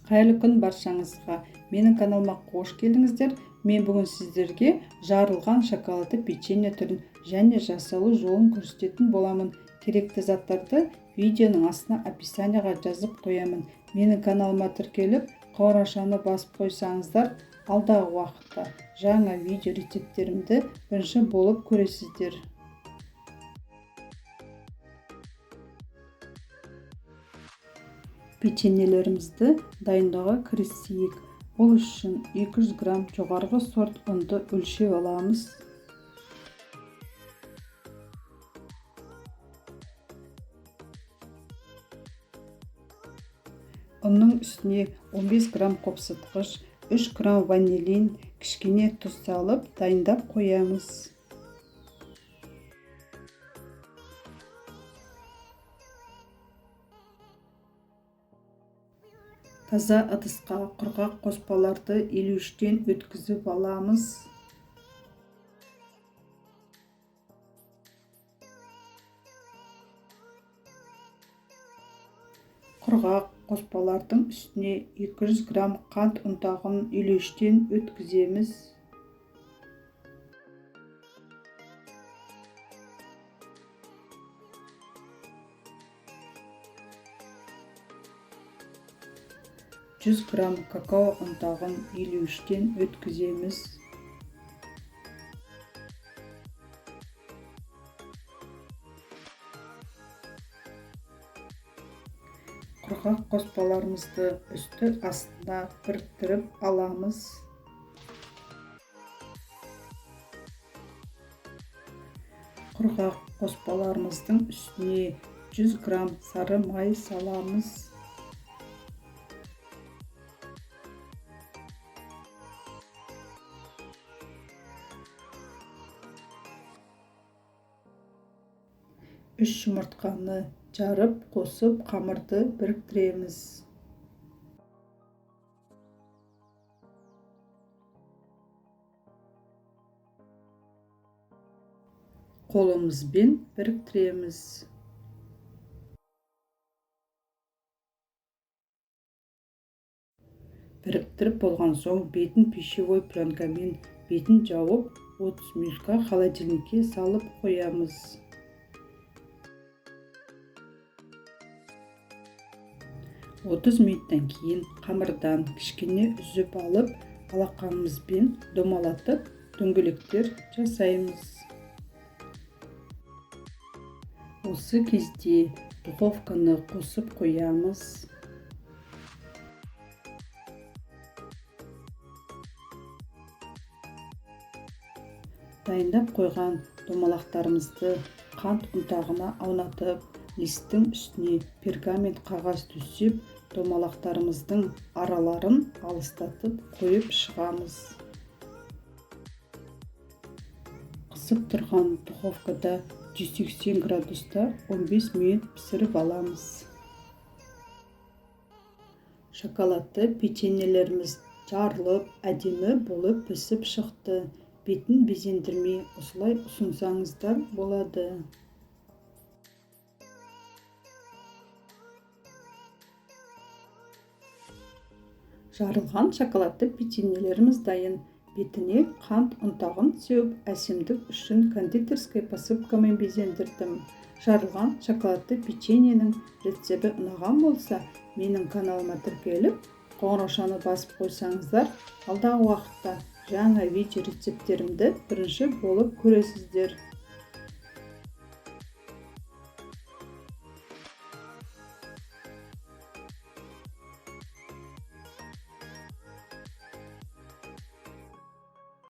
Қайырлы күн баршаңызға! Менің каналыма қош келдіңіздер. Мен бүгін сіздерге жарылған шоколадты печенье түрін және жасалу жолын көрсететін боламын. Керекті заттарды видеоның астына описанияға жазып қоямын. Менің каналыма тіркеліп, қоңыраушаны басып қойсаңыздар, алдағы уақытта жаңа видео рецепттерімді бірінші болып көресіздер. Печеньелерімізді дайындауға кірісейік. Ол үшін 200 грамм жоғарғы сорт ұнды өлшеп аламыз. Ұнның үстіне 15 грамм қопсытқыш, 3 грамм ванилин, кішкене тұз салып дайындап қоямыз. Таза ыдысқа құрғақ қоспаларды елеуіштен өткізіп аламыз. Құрғақ қоспалардың үстіне 200 грамм қант ұнтағын елеуіштен өткіземіз. 100 грамм какао ұнтағын елеуіштен өткіземіз. Құрғақ қоспаларымызды үсті астына біріктіріп аламыз. Құрғақ қоспаларымыздың үстіне 100 грамм сары май саламыз. 3 жұмыртқаны жарып қосып, қамырды біріктіреміз. Қолымызбен біріктіреміз. Біріктіріп болған соң бетін пищевой пленкамен бетін жауып, 30 минутқа холодильникке салып қоямыз. 30 минуттан кейін қамырдан кішкене үзіп алып, алақанымызбен домалатып, дөңгелектер жасаймыз. Осы кезде духовканы қосып қоямыз. Дайындап қойған домалақтарымызды қант ұнтағына аунатып, листтің үстіне пергамент қағаз төсеп, домалақтарымыздың араларын алыстатып қойып шығамыз. Қызып тұрған духовкада 180 градуста 15 минут пісіріп аламыз. Шоколадты печеньелеріміз жарылып, әдемі болып пісіп шықты. Бетін безендірмей осылай ұсынсаңыздар болады. Жарылған шоколадты печеньелеріміз дайын. Бетіне қант ұнтағын сеуіп, әсемдік үшін кондитерской посыпкамен безендірдім. Жарылған шоколадты печеньенің рецепті ұнаған болса, менің каналыма тіркеліп, қоңыраушаны басып қойсаңыздар, алдағы уақытта жаңа видео рецепттерімді бірінші болып көресіздер.